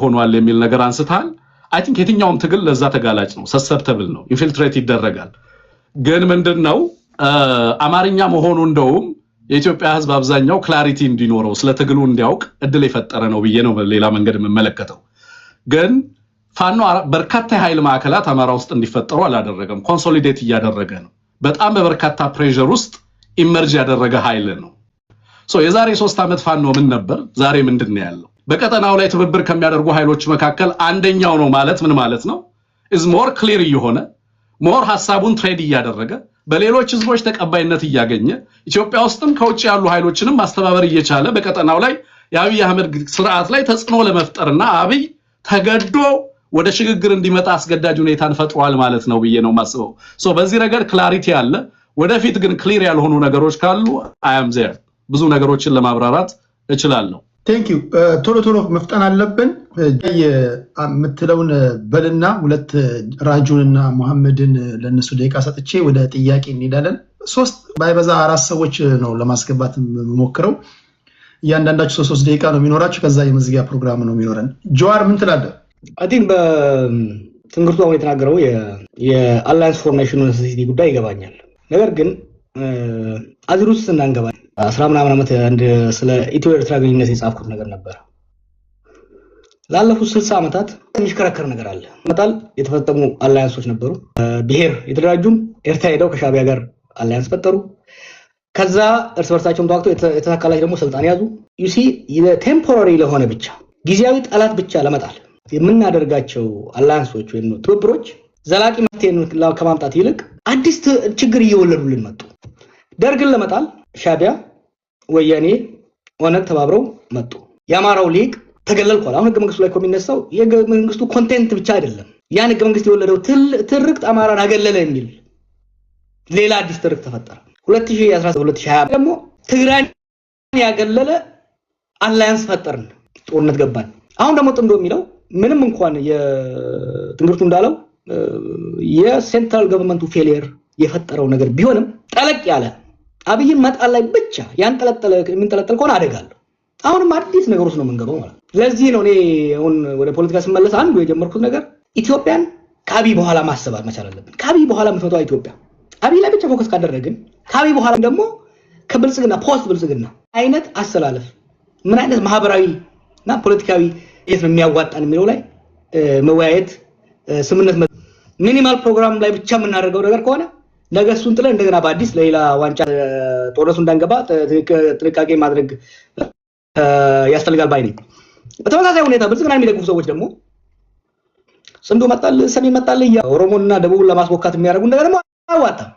ሆኗል የሚል ነገር አንስተሃል። I think የትኛውም ትግል ለዛ ተጋላጭ ነው፣ susceptible ነው፣ infiltrate ይደረጋል። ግን ምንድን ነው፣ አማርኛ መሆኑ እንደውም የኢትዮጵያ ሕዝብ አብዛኛው clarity እንዲኖረው፣ ስለ ትግሉ እንዲያውቅ እድል የፈጠረ ነው ብዬ ነው በሌላ መንገድ የምመለከተው። ግን ፋኖ በርካታ የኃይል ማዕከላት አማራ ውስጥ እንዲፈጠሩ አላደረገም። Consolidate እያደረገ ነው። በጣም በበርካታ pressure ውስጥ emerge ያደረገ ኃይል ነው። So የዛሬ 3 ዓመት ፋኖ ምን ነበር? ዛሬ ምንድን ነው ያለው? በቀጠናው ላይ ትብብር ከሚያደርጉ ኃይሎች መካከል አንደኛው ነው ማለት ምን ማለት ነው? Is more clear እየሆነ፣ more ሀሳቡን trade እያደረገ፣ በሌሎች ህዝቦች ተቀባይነት እያገኘ፣ ኢትዮጵያ ውስጥም ከውጭ ያሉ ኃይሎችንም ማስተባበር እየቻለ፣ በቀጠናው ላይ የአብይ አህመድ ስርዓት ላይ ተጽዕኖ ለመፍጠርና አብይ ተገዶ ወደ ሽግግር እንዲመጣ አስገዳጅ ሁኔታን ፈጥሯል ማለት ነው ብዬ ነው የማስበው። So በዚህ ረገድ clarity አለ። ወደፊት ግን clear ያልሆኑ ነገሮች ካሉ I am there፣ ብዙ ነገሮችን ለማብራራት እችላለሁ። Thank you። ቶሎ ቶሎ መፍጠን አለብን። የምትለውን በልና ሁለት ራጁንና መሐመድን ለእነሱ ደቂቃ ሰጥቼ ወደ ጥያቄ እንሄዳለን። ሶስት ባይበዛ አራት ሰዎች ነው ለማስገባት የምሞክረው። እያንዳንዳችሁ ሶስት ሶስት ደቂቃ ነው የሚኖራችሁ። ከዛ የመዝጊያ ፕሮግራም ነው የሚኖረን። ጀዋር፣ ምን ትላለህ? I think በትንግርቱ አሁን የተናገረው የ alliance formation necessity ጉዳይ ይገባኛል። ነገር ግን አዚር ውስጥ እንዳንገባ 10 ምናምን ዓመት አንድ ስለ ኢትዮ ኤርትራ ግንኙነት የጻፍኩት ነገር ነበር። ላለፉት 60 ዓመታት የሚሽከረከር ነገር አለ። መጣል የተፈጠሙ alliance ኦች ነበሩ። ብሔር የተደራጁም ኤርትራ ሄደው ከሻቢያ ጋር alliance ፈጠሩ። ከዛ እርስ በርሳቸውም ተዋግተው የተሳካላቸው ደግሞ ስልጣን ያዙ። You see፣ temporary ለሆነ ብቻ፣ ጊዜያዊ ጠላት ብቻ ለመጣል የምናደርጋቸው alliance ኦች ወይም ትብብሮች ዘላቂ መፍትሄ ከማምጣት ይልቅ አዲስ ችግር እየወለዱልን መጡ። ደርግን ለመጣል ሻቢያ፣ ወያኔ፣ ኦነግ ተባብረው መጡ። የአማራው ሊቅ ተገለልኳል። አሁን ህገ መንግስቱ ላይ እኮ የሚነሳው የህገ መንግስቱ content ብቻ አይደለም። ያን ህገ መንግስት የወለደው ትርክት አማራን አገለለ የሚል ሌላ አዲስ ትርክት ተፈጠረ። 2017 2020 ደግሞ ትግራይን ያገለለ alliance ፈጠርን፣ ጦርነት ገባን። አሁን ደግሞ ጥምዶ የሚለው ምንም እንኳን የትምህርቱ እንዳለው የ central government ኡ failure የፈጠረው ነገር ቢሆንም ጠለቅ ያለ አብይን መጣል ላይ ብቻ ያንጠለጠለ የሚንጠለጠል ከሆነ አደጋ አለው። አሁንም አዲስ ነገር ውስጥ ነው የምንገባው ማለት ነው። ለዚህ ነው እኔ አሁን ወደ ፖለቲካ ስመለስ አንዱ የጀመርኩት ነገር ኢትዮጵያን ከአብይ በኋላ ማሰብ መቻል አለብን። ከአብይ በኋላ የምትመጣው ኢትዮጵያ፣ አብይ ላይ ብቻ focus ካደረግን፣ ከአብይ በኋላ ደግሞ ከብልጽግና፣ post ብልጽግና አይነት አሰላለፍ፣ ምን አይነት ማህበራዊ እና ፖለቲካዊ የት ነው የሚያዋጣን የሚለው ላይ መወያየት፣ ስምምነት፣ minimal ፕሮግራም ላይ ብቻ የምናደርገው ነገር ከሆነ ነገ እሱን ጥለን እንደገና በአዲስ ለሌላ ዋንጫ ጦርነቱ እንዳንገባ ጥንቃቄ ማድረግ ያስፈልጋል ባይ ነኝ። በተመሳሳይ ሁኔታ ብልጽግና የሚደግፉ ሰዎች ደግሞ ጽምዶ መጣል፣ ሰሜን መጣል፣ ኦሮሞና ደቡብን ለማስቦካት የሚያደርጉ ነገር ደግሞ አያዋጣም።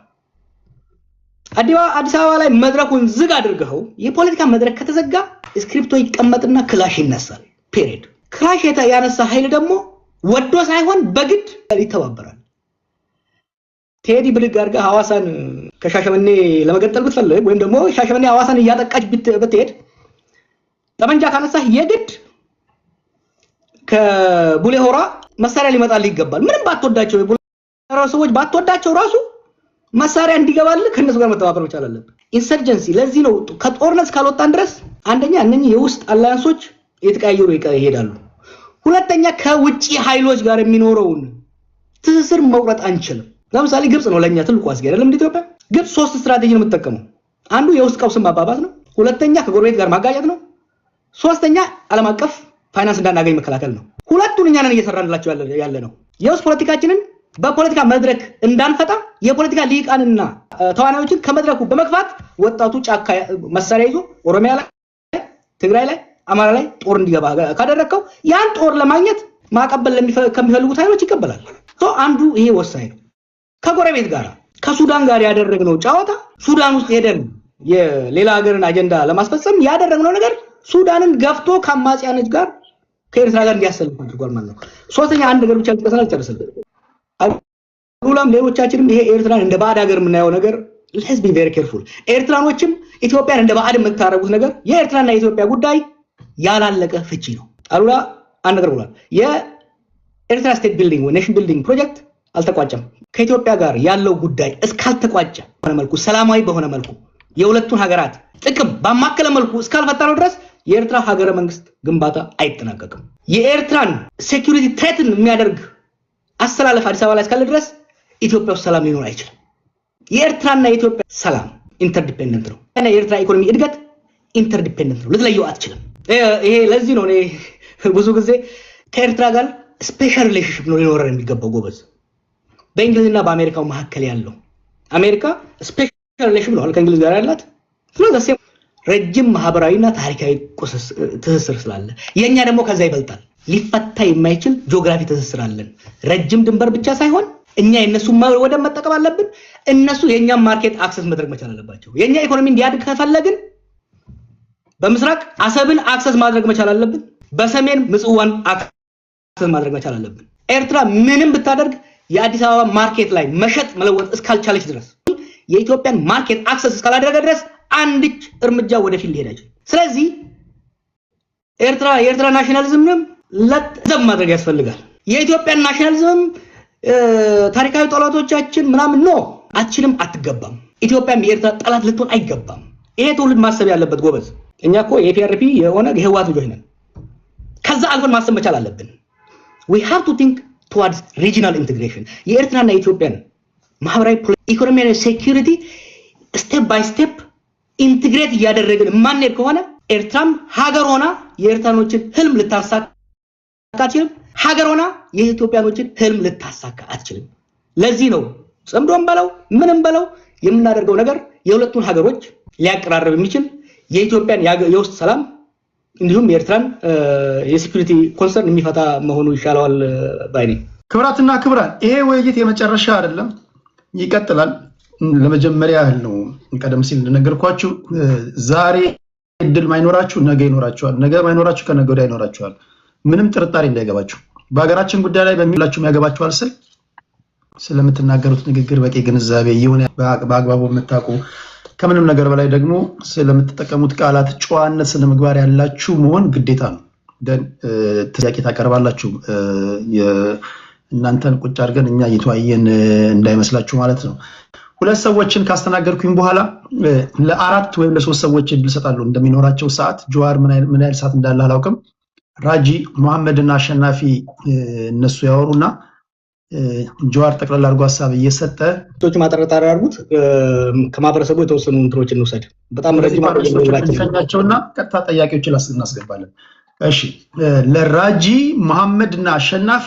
አዲስ አበባ ላይ መድረኩን ዝግ አድርገኸው፣ የፖለቲካ መድረክ ከተዘጋ እስክሪፕቶ ይቀመጥና ክላሽ ይነሳል። Period። ክላሽ ያነሳ ኃይል ደግሞ ወዶ ሳይሆን በግድ ይተባበራል። ቴዲ፣ ብድግ አድርገህ ሐዋሳን ከሻሸመኔ ለመገንጠል ብትፈልግ ወይም ደግሞ ሻሸመኔ ሐዋሳን እያጠቃች ብትሄድ፣ ጠመንጃ ካነሳህ የግድ ከቡሌ ሆራ መሳሪያ ሊመጣልህ ይገባል። ምንም ባትወዳቸው፣ የቡሌ ሆራ ሰዎች ባትወዳቸው ራሱ መሳሪያ እንዲገባልህ ከእነሱ ጋር መተባበር መቻል አለብህ። Insurgency ለዚህ ነው፣ ከጦርነት እስካልወጣን ድረስ አንደኛ እነኚህ የውስጥ alliance ኦች እየተቀያየሩ ይሄዳሉ። ሁለተኛ ከውጭ ኃይሎች ጋር የሚኖረውን ትስስር መቁረጥ አንችልም። ለምሳሌ ግብፅ ነው ለእኛ ትልቁ አስጊ፣ አይደለም? እንደ ኢትዮጵያ ግብፅ ሶስት ስትራቴጂ ነው የምትጠቀመው። አንዱ የውስጥ ቀውስን ማባባስ ነው። ሁለተኛ ከጎረቤት ጋር ማጋጨት ነው። ሶስተኛ ዓለም አቀፍ ፋይናንስ እንዳናገኝ መከላከል ነው። ሁለቱን እኛ ነን እየሰራንላቸው ያለ ነው። የውስጥ ፖለቲካችንን በፖለቲካ መድረክ እንዳንፈታ የፖለቲካ ልሂቃንና ተዋናዮችን ከመድረኩ በመግፋት ወጣቱ ጫካ መሳሪያ ይዞ ኦሮሚያ ላይ፣ ትግራይ ላይ፣ አማራ ላይ ጦር እንዲገባ ካደረግከው ያን ጦር ለማግኘት ማቀበል ከሚፈልጉት ኃይሎች ይቀበላል። አንዱ ይሄ ወሳኝ ነው። ከጎረቤት ጋር፣ ከሱዳን ጋር ያደረግነው ጨዋታ፣ ሱዳን ውስጥ ሄደን የሌላ ሀገርን አጀንዳ ለማስፈጸም ያደረግነው ነገር ሱዳንን ገፍቶ ከአማጽያኖች ጋር፣ ከኤርትራ ጋር እንዲያሰልፍ አድርጓል ማለት ነው። ሶስተኛ አንድ ነገር ብቻ ልጥቀስና ልጨርስልህ። አሉላም ሌሎቻችንም ይሄ ኤርትራን እንደ ባዕድ ሀገር የምናየው ነገር let's be very careful። ኤርትራኖችም ኢትዮጵያን እንደ ባዕድ የምታደርጉት ነገር፣ የኤርትራና የኢትዮጵያ ጉዳይ ያላለቀ ፍቺ ነው። አሉላ አንድ ነገር ብሏል። የኤርትራ state building ወይ nation building project አልተቋጨም። ከኢትዮጵያ ጋር ያለው ጉዳይ እስካልተቋጨ በሆነ መልኩ፣ ሰላማዊ በሆነ መልኩ፣ የሁለቱን ሀገራት ጥቅም ባማከለ መልኩ እስካልፈታነው ድረስ የኤርትራ ሀገረ መንግስት ግንባታ አይጠናቀቅም። የኤርትራን security threaten የሚያደርግ አሰላለፍ አዲስ አበባ ላይ እስካለ ድረስ ኢትዮጵያ ውስጥ ሰላም ሊኖር አይችልም። የኤርትራና የኢትዮጵያ ሰላም interdependent ነው። እና የኤርትራ ኢኮኖሚ እድገት interdependent ነው። ልትለየው አትችልም። ይሄ ለዚህ ነው እኔ ብዙ ጊዜ ከኤርትራ ጋር special relationship ነው ሊኖረን የሚገባው ጎበዝ። በእንግሊዝና በአሜሪካው መካከል ያለው፣ አሜሪካ special relation ነው ከእንግሊዝ ጋር ያላት። ስለዚህ ረጅም ማህበራዊና ታሪካዊ ትስስር ስላለ፣ የኛ ደግሞ ከዛ ይበልጣል። ሊፈታ የማይችል ጂኦግራፊ ትስስር አለን። ረጅም ድንበር ብቻ ሳይሆን እኛ የእነሱ ወደብ መጠቀም አለብን። እነሱ የእኛም market access ማድረግ መቻል አለባቸው። የእኛ ኢኮኖሚ እንዲያድግ ከፈለግን በምስራቅ አሰብን access ማድረግ መቻል አለብን። በሰሜን ምጽዋን access ማድረግ መቻል አለብን። ኤርትራ ምንም ብታደርግ የአዲስ አበባ market ላይ መሸጥ መለወጥ እስካልቻለች ድረስ፣ የኢትዮጵያን market access እስካላደረገ ድረስ አንድች እርምጃ ወደፊት ሊሄድ አይችልም። ስለዚህ የኤርትራ nationalism ንም ለዘብ ማድረግ ያስፈልጋል። የኢትዮጵያን nationalism ም ታሪካዊ ጠላቶቻችን ምናምን no፣ አትችልም፣ አትገባም። ኢትዮጵያም የኤርትራ ጠላት ልትሆን አይገባም። ይሄ ትውልድ ማሰብ ያለበት ጎበዝ። እኛ እኮ የ EPRP የሆነ የህወሓት ልጆች ነን። ከዛ አልፈን ማሰብ መቻል አለብን። We have to think towards regional integration። የኤርትራና የኢትዮጵያን ማህበራዊ፣ ኢኮኖሚያዊ security step by step integrate እያደረግን የማንሄድ ከሆነ ኤርትራም ሀገር ሆና የኤርትራኖችን ህልም ልታሳካ አትችልም። ሀገር ሆና የኢትዮጵያኖችን ህልም ልታሳካ አትችልም። ለዚህ ነው ጽምዶም በለው ምንም በለው የምናደርገው ነገር የሁለቱን ሀገሮች ሊያቀራርብ የሚችል፣ የኢትዮጵያን የውስጥ ሰላም እንዲሁም የኤርትራን የ security concern የሚፈታ መሆኑ ይሻለዋል ባይ ነኝ። ክቡራትና ክቡራን፣ ይሄ ውይይት የመጨረሻ አይደለም፣ ይቀጥላል። ለመጀመሪያ ያህል ነው። ቀደም ሲል እንደነገርኳችሁ ዛሬ እድል ማይኖራችሁ ነገ ይኖራችኋል፣ ነገ ማይኖራችሁ ከነገ ወዲያ ይኖራችኋል። ምንም ጥርጣሬ እንዳይገባችሁ። በሀገራችን ጉዳይ ላይ በሚላችሁም ያገባችኋል ስል ስለምትናገሩት ንግግር በቂ ግንዛቤ የሆነ በአግባቡ የምታውቁ፣ ከምንም ነገር በላይ ደግሞ ስለምትጠቀሙት ቃላት ጨዋነት፣ ስነ ምግባር ያላችሁ መሆን ግዴታ ነው። Then ጥያቄ ታቀርባላችሁ። እናንተን ቁጭ አድርገን እኛ እየተወያየን እንዳይመስላችሁ ማለት ነው። ሁለት ሰዎችን ካስተናገድኩኝ በኋላ ለአራት ወይም ለሶስት ሰዎች እድል እሰጣለሁ እንደሚኖራቸው ሰዓት። ጀዋር ምን ያህል ሰዓት እንዳለ አላውቅም። ራጂ፣ መሐመድ እና አሸናፊ እነሱ ያወሩና ጀዋር ጠቅላላ አድርጎ ሀሳብ እየሰጠ ቶች ማጠረጣሪ አድርጉት። ከማህበረሰቡ የተወሰኑ እንትኖች እንውሰድ። በጣም ረጅም ሸኛቸውና ቀጥታ ጠያቂዎችን እናስገባለን። እሺ፣ ለራጂ፣ መሐመድ እና አሸናፊ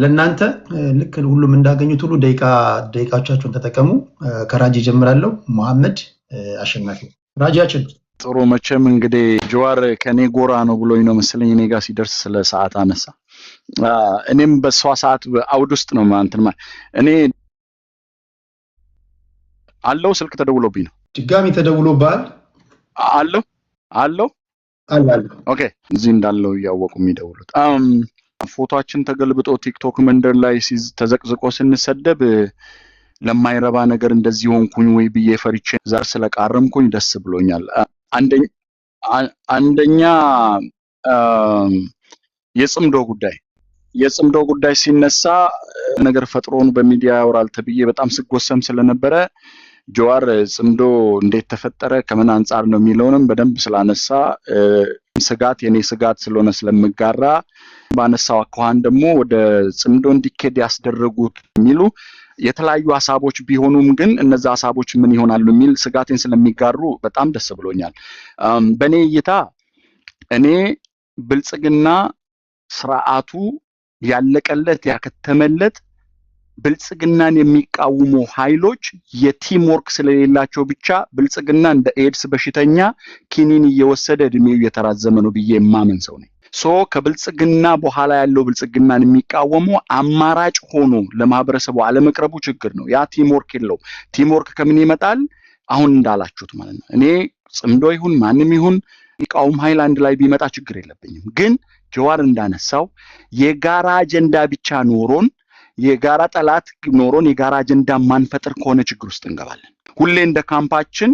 ለእናንተ ልክ ሁሉም እንዳገኙት ሁሉ ደቂቃ ደቂቃዎቻችሁን ተጠቀሙ። ከራጂ ጀምራለሁ። መሐመድ፣ አሸናፊ። ራጂያችን። ጥሩ፣ መቼም እንግዲህ ጀዋር ከኔ ጎራ ነው ብሎኝ ነው መሰለኝ እኔ ጋር ሲደርስ ስለ ሰዓት አነሳ። እኔም በእሷ ሰዓት አውድ ውስጥ ነው እንትን እኔ አለው፣ ስልክ ተደውሎብኝ ነው። ድጋሚ ተደውሎብሃል? አለው አለው። አለ አለ። Okay፣ እዚህ እንዳለው እያወቁ የሚደውሉት። ፎቶአችን ተገልብጦ ቲክቶክ መንደር ላይ ተዘቅዝቆ ስንሰደብ ለማይረባ ነገር እንደዚህ ሆንኩኝ ወይ ብዬ ፈሪቼ ዛሬ ስለቃረምኩኝ ደስ ብሎኛል። አንደኛ የጽምዶ ጉዳይ ሲነሳ ነገር ፈጥሮን በሚዲያ ያወራል ተብዬ በጣም ስጎሰም ስለነበረ ጀዋር ጽምዶ እንዴት ተፈጠረ፣ ከምን አንጻር ነው የሚለውንም በደንብ ስላነሳ፣ ስጋት የኔ ስጋት ስለሆነ ስለምጋራ፣ ባነሳው አኳኋን ደግሞ ወደ ጽምዶ እንዲኬድ ያስደረጉት የሚሉ የተለያዩ ሀሳቦች ቢሆኑም ግን እነዛ ሀሳቦች ምን ይሆናሉ የሚል ስጋቴን ስለሚጋሩ በጣም ደስ ብሎኛል። በእኔ እይታ እኔ ብልጽግና ስርዓቱ ያለቀለት ያከተመለት ብልጽግናን የሚቃወሙ ኃይሎች የ team work ስለሌላቸው ብቻ ብልጽግና እንደ ኤድስ በሽተኛ ኪኒን እየወሰደ እድሜው እየተራዘመ ነው ብዬ የማምን ሰው ነኝ። So ከብልጽግና በኋላ ያለው ብልጽግናን የሚቃወሙ አማራጭ ሆኖ ለማህበረሰቡ አለመቅረቡ ችግር ነው። ያ team work የለውም። Team work ከምን ይመጣል? አሁን እንዳላችሁት ማለት ነው። እኔ ጽምዶ ይሁን ማንም ይሁን የሚቃወም ኃይል አንድ ላይ ቢመጣ ችግር የለብኝም። ግን ጀዋር እንዳነሳው የጋራ አጀንዳ ብቻ ኖሮን፣ የጋራ ጠላት ኖሮን የጋራ አጀንዳ ማንፈጥር ከሆነ ችግር ውስጥ እንገባለን። ሁሌ እንደ ካምፓችን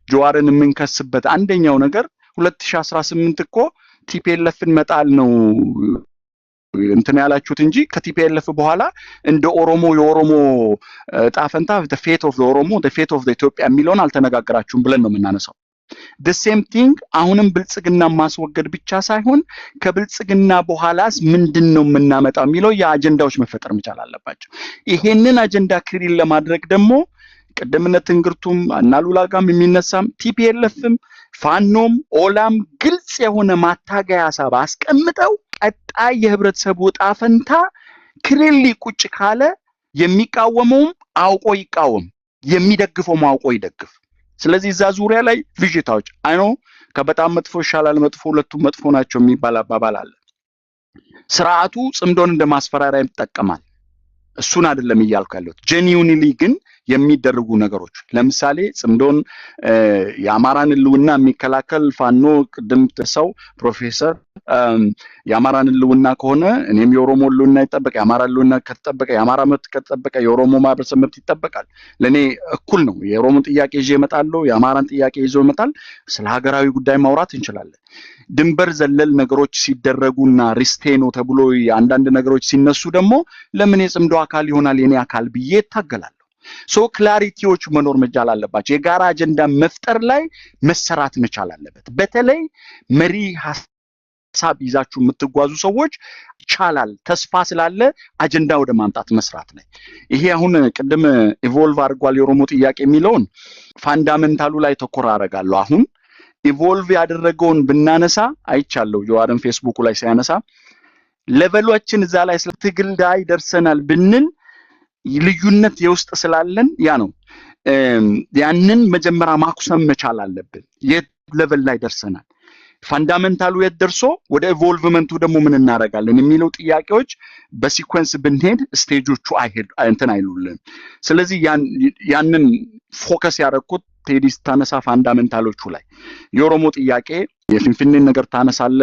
ጀዋርን የምንከስበት አንደኛው ነገር 2018 እኮ TPLF ን መጣል ነው እንትን ያላችሁት እንጂ ከ TPLF በኋላ እንደ ኦሮሞ የኦሮሞ ዕጣ ፈንታ፣ fate of Oromo, fate of Ethiopia የሚለውን አልተነጋገራችሁም ብለን ነው የምናነሳው። The same thing አሁንም ብልጽግና ማስወገድ ብቻ ሳይሆን ከብልጽግና በኋላስ ምንድን ነው የምናመጣው የሚለው የአጀንዳዎች መፈጠር መቻል አለባቸው። ይሄንን አጀንዳ clear ለማድረግ ደግሞ ቅድምነት ትንግርቱም እና ሉላ ጋም የሚነሳም TPLF ም ፋኖም ኦላም ግልጽ የሆነ ማታገያ ሀሳብ አስቀምጠው ቀጣይ የህብረተሰቡ ዕጣ ፈንታ clearly ቁጭ ካለ የሚቃወመውም አውቆ ይቃወም፣ የሚደግፈውም አውቆ ይደግፍ። ስለዚህ እዛ ዙሪያ ላይ ብዥታዎች I know ከበጣም መጥፎ ይሻላል መጥፎ፣ ሁለቱም መጥፎ ናቸው የሚባል አባባል አለ። ስርዓቱ ጽምዶን እንደ ማስፈራሪያ ይጠቀማል። እሱን አይደለም እያልኩ ያለሁት። Genuinely ግን የሚደረጉ ነገሮች ለምሳሌ ጽምዶን የአማራን ህልውና የሚከላከል ፋኖ፣ ቅድም ሰው ፕሮፌሰር የአማራን ህልውና ከሆነ እኔም የኦሮሞ ህልውና ይጠበቅ፣ የአማራ ህልውና ከተጠበቀ፣ የአማራ መብት ከተጠበቀ የኦሮሞ ማህበረሰብ መብት ይጠበቃል። ለእኔ እኩል ነው። የኦሮሞን ጥያቄ ይዤ እመጣለሁ፣ የአማራን ጥያቄ ይዞ ይመጣል። ስለ ሀገራዊ ጉዳይ ማውራት እንችላለን። ድንበር ዘለል ነገሮች ሲደረጉና ርስቴ ነው ተብሎ አንዳንድ ነገሮች ሲነሱ ደግሞ ለምን የጽምዶ አካል ይሆናል የኔ አካል ብዬ እታገላለሁ። So clarity ዎች መኖር መቻል አለባቸው። የጋራ አጀንዳ መፍጠር ላይ መሰራት መቻል አለበት። በተለይ መሪ ሀሳብ ይዛችሁ የምትጓዙ ሰዎች ይቻላል፣ ተስፋ ስላለ አጀንዳ ወደ ማምጣት መስራት ላይ። ይሄ አሁን ቅድም evolve አድርጓል የኦሮሞ ጥያቄ የሚለውን fundamental ኡ ላይ ተኮር አደርጋለሁ። አሁን evolve ያደረገውን ብናነሳ አይቻለሁ፣ ጀዋርን ፌስቡኩ ላይ ሲያነሳ level ኦችን እዛ ላይ ስለ ትግል ላይ ደርሰናል ብንል ልዩነት የውስጥ ስላለን ያ ነው። ያንን መጀመሪያ ማኩሰም መቻል አለብን። የት level ላይ ደርሰናል፣ fundamental ኡ የት ደርሶ ወደ evolvement ኡ ደግሞ ምን እናደርጋለን የሚለው ጥያቄዎች በ sequence ብንሄድ stage ኦቹ አይሄድ እንትን አይሉልን። ስለዚህ ያንን focus ያደረኩት ቴዲ ስታነሳ fundamental ኦቹ ላይ የኦሮሞ ጥያቄ የፊንፊኔን ነገር ታነሳለ።